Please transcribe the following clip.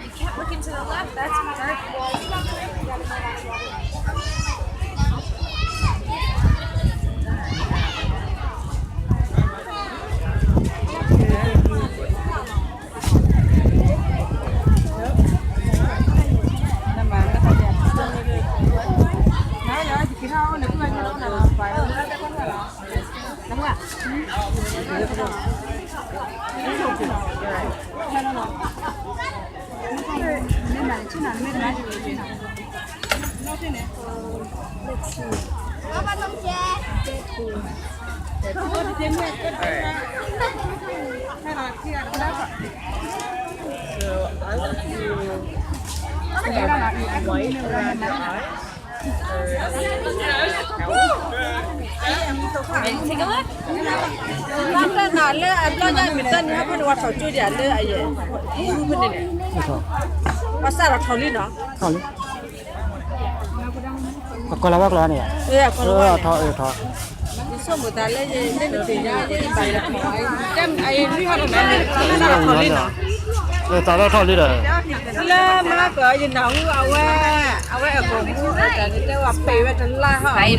You kept looking to the left. That's my So I would do white around the eyes. လၢအဘျီညါမ့ၢ်တၢ်န့ၣ် ဟဲဖဲန့ၣ် ဝဲထီၣ်ကၠိဒံးလၢအယဲၢ်, ဖဲန့ၣ်န့ၣ်, ပှၤစးထီၣ်ထီၣ်လံနီၤ, ထီၣ်လံ, ကလၤဝဲကျီန့ၣ်, ထီၣ်, ထီၣ်, ယဆိကမိၣ်သးလၢယ, ယဲန့ၣ်တသ့ၣ်ညါ, ယဘၣ်လဲၤထီၣ်, ယထီၣ်လံနီၤ, သးလၢထီၣ်လံဒီး, လၢမၤကီး ယနၢ်ဟူအဝဲ, အဝဲအကိာ်မူအတၢ်န့ၣ် တဲဝဲပ့ၤဝဲတလါဟီ